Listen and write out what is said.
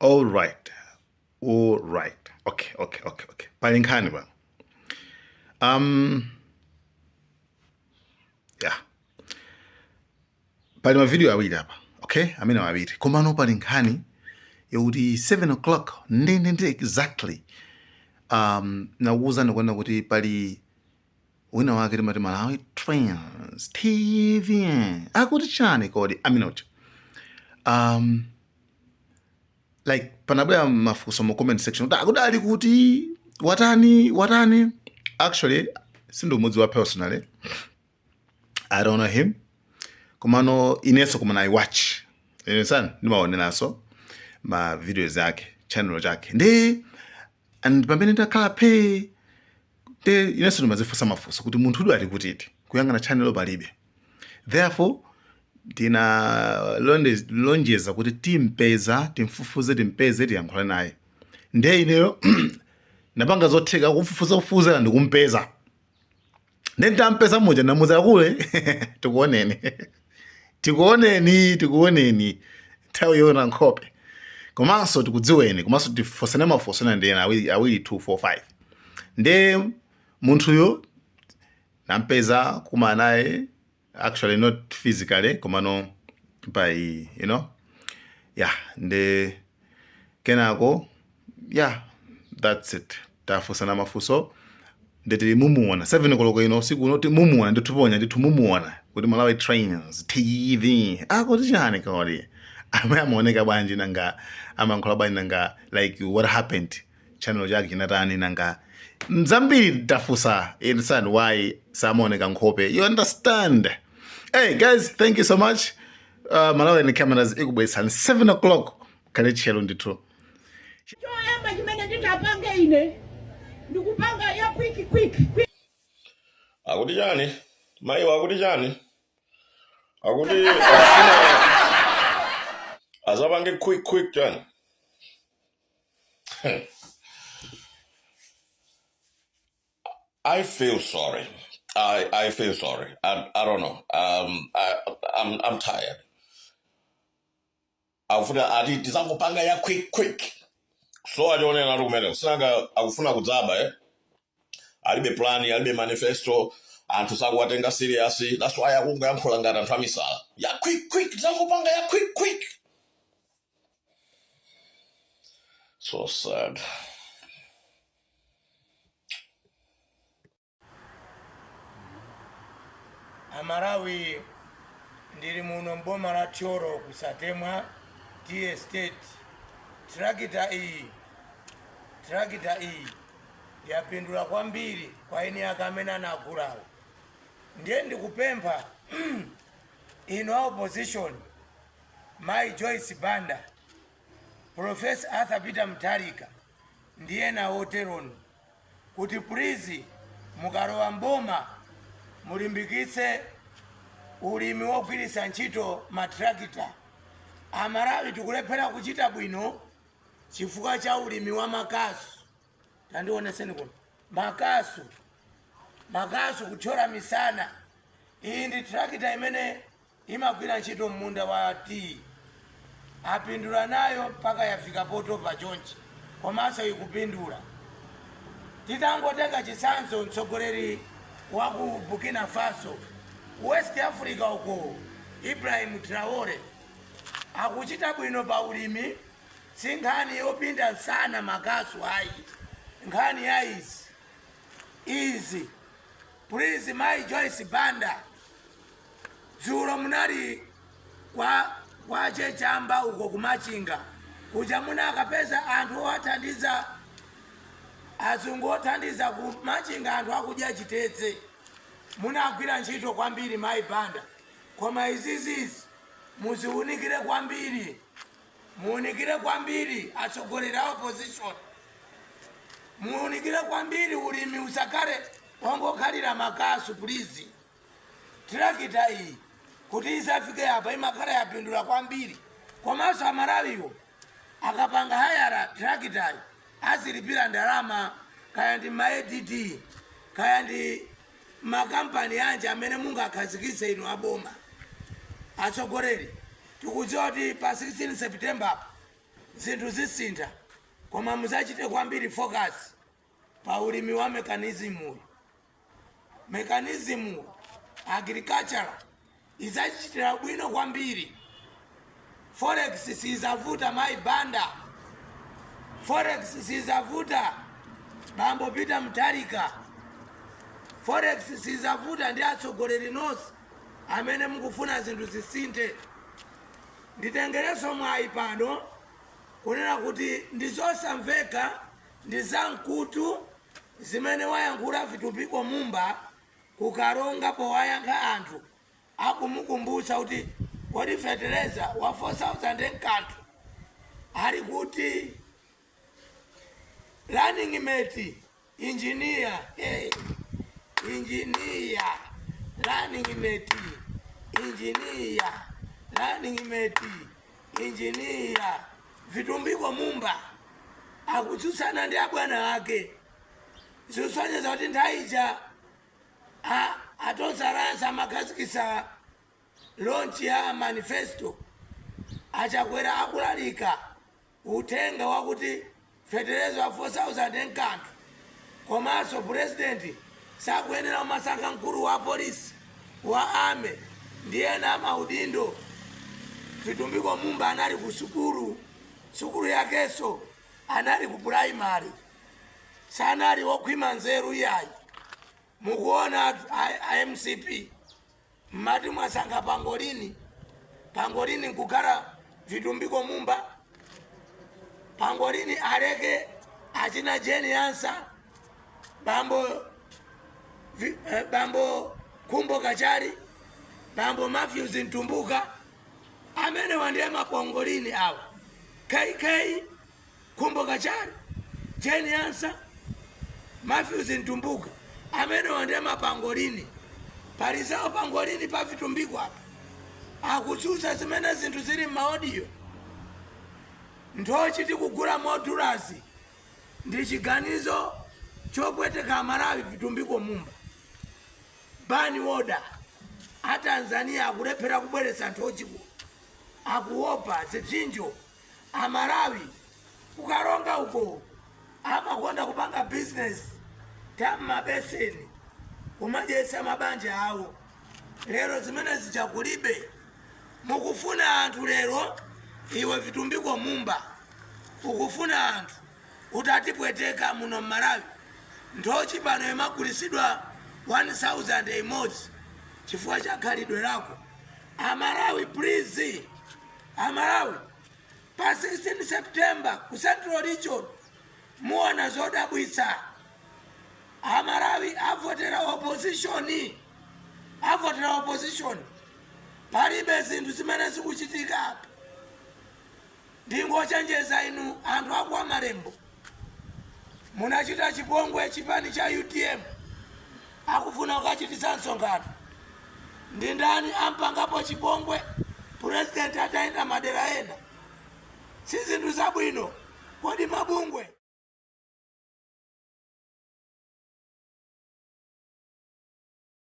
All right. All right. Okay. Pali nkhani pano. Yeah. Pali mavideo awiri apa. Okay? Amene awiri. Komano pali nkhani yokuti 7 o'clock ndendende exactly. Nakuwuzani kuona kuti pali wina wake timati Malawi Trends TV akuti chani kodi aminoti like panabwera mafunso mu comment section kuti akuti ali kuti watani watani. Actually sindikumudziwa personally, I don't know him, komano inenso koma I watch inesan ndimaoneranso ma videos ake, channel chake ndi and pamene ndakhala phe nde inenso ndimazifunsa mafunso kuti munthu uyu ali kutiti, kuyang'ana channel palibe. Therefore ndinalonjeza kuti timpeza, timfufuze, timpeze, tiyankhule naye. Ndiye ineyo napanga zotheka kufufuza kufufuzera ndikumpeza. Ndiye nditampeza muja ndamuuza kule tikuoneni, tikuoneni, tikuoneni nthawi yoona nkhope, komanso tikudziweni, komanso tifunsane mafunso ena ndi ena awiri awiri 2 4 5. Ndiye munthuyo nampeza, kumana naye, actually not physically, komano by yeah. Nde kenako, yeah, that's it, tafunsana mafunso. Nditi mumuona 7 koloko ino usiku uno, mumuona ndithu, ponya ndithu, mumuona kuti Malawi Trends TV akuti chani kodi, amene amaoneka bwanji, nanga amayankhula bwanji, nanga like what happened, channel chake chinatani, nanga zambiri tafusa, you understand, why samaoneka nkhope, you understand? Hey guys, thank you so much. Malawi and Cameras ikubweretsani 7 o'clock, khale tchero ndithu. Choyamba chimene ndingapange ine ndikupanga ya quick quick quick. Akuti chani mayiwa? Akuti chani? Akuti akufuna azapange quick quick chani? I feel sorry. I feel sorry. I don't know. I'm tired. Akufuna ati tizangopanga ya quick quick. So achionera natu kumene. Sinanga akufuna kudzaba, eh? Alibe plan, alibe manifesto, anthu sakuwatenga serious. That's why akungoyankhula ngati anthu amisala. Ya quick quick, tizangopanga ya quick quick. So sad. Amalawi, ndili muno mboma la Thyolo ku Satemwa Tea Estate. Trakita iyi yapindula kwambiri kwa eni ake amene anagulawo. Ndiye ndikupempha inu a opposition, Mayi Joyce Banda, Professor Arthur Peter Mutharika ndi ena oteronu kuti please, mukalowa mboma mulimbikitse ulimi wogwiritsa ntchito matrakita. Amalawi tikulephera kuchita bwino chifukwa cha ulimi wa makasu. Tandioneseni kuno makasu, makasu kuthyola misana. Iyi ndi trakita imene imagwira ntchito munda wa tea. Apindula nayo mpaka yafika potopa chonchi, komanso ikupindula. Titangotenga chitsanzo, mtsogoleri wa ku Burkina Faso, ku West Africa uko, Ibrahim Traore, akuchita bwino pa ulimi. Si nkhani yopinda msana makasu ayi, nkhani ya izi izi. Please, Mayi Joyce Banda, dzulo munali kwa Chechamba uko kumachinga kuja, munakapeza anthu owathandiza, azungu othandiza kumachinga anthu akudya chitedze. Munagwira ntchito kwambiri, Mayi Banda, koma izizizi muziunikire kwambiri, muunikire kwambiri. Atsogoleri a opposition, muunikire kwambiri ulimi usakhale wongokhalira makasu, please. Trakita iyi kuti isafike apa imakhala yapindula kwambiri, komanso Amalawiwo akapanga hayara trakitayi azilipira ndalama, kaya ndi ma ADD, kaya ndi makampani anji amene mungakhazikitse inu aboma. Atsogoleri, tikudziwa kuti pa 16 September apa Zinthu zisintha, koma muzachite kwambiri focus pa ulimi wa mechanism uyu. Mechanism agriculture izachitira bwino kwambiri. Forex sizavuta, mayi Banda. Forex sizavuta, bambo Peter Mutharika. Forex sizavuta ndi atsogoleri nonse amene mukufuna zinthu zisinthe. Nditengerenso mwayi pano kunena kuti ndi zosamveka, ndi zamkutu zimene wayankhula Vitumbiko Mumba kuKaronga powayankha anthu akumukumbutsa kuti kodi fetereza wa 4000 nkanthu ali kuti. Running mate engineer, hey, engineer, running mate engineer, running mate engineer Vitumbiko Mumba akutsutsana ndi abwana ake. Zikusonyeza kuti nthawi ija atonsaransa amakhazikitsa launch ya manifesto, aChakwera akulalika uthenga wakuti fetereza wa 4000 nkanthu, komanso president sakuyenera kumasankha mkulu wa polisi, wa army ndi ena amaudindo. Vitumbiko Mumba anali ku sukulu, sukulu yakenso anali ku primary, sanali wokhwima nzeru iyayi. Mukuona a MCP mmati mwasankha pangolini, pangolini nkukhala Vitumbiko Mumba. Pangolini aleke achina Jane Ansah, bambo Khumbo Kachali, bambo Matthews Mtumbuka, amene wandiye mapongolini awa. KK, Khumbo Kachali, Jane Ansah, Matthews Mtumbuka, amene wandiye mapangolini. Palizawo pangolini pa Vitumbiko apa akutsutsa zimene zinthu zili m'ma audio. Nthochi tikugula modulazi ndi chiganizo chopweteka Amalawi. Vitumbiko Mumba, ban order a Tanzania akulephera kubweretsa nthochi kuno, akuopa zipsinjo. Amalawi kuKaronga uko amakonda kupanga business tam'mabeseni kumadyetsa mabanja awo. Lero zimene zichakulibe, mukufuna anthu lero. Iwe Vitumbiko Mumba, ukufuna anthu utatipweteka muno mMalawi. Nthochi pano imagulisidwa 1000 imodzi chifukwa cha khalidwe lako. Amalawi, please, Amalawi, pa 16 September ku Central Region muona zodabwitsa. Amalawi avotera opposition, avotera opposition. Palibe zinthu zimene zikuchitika apa. Ndingochenjeza inu anthu akwa Malembo, munachita chipongwe chipani cha UTM. Akufuna kukachititsa msonkhano, ndi ndani ampangapo chipongwe president atayenda madera ena? Si zinthu zabwino. Kodi mabungwe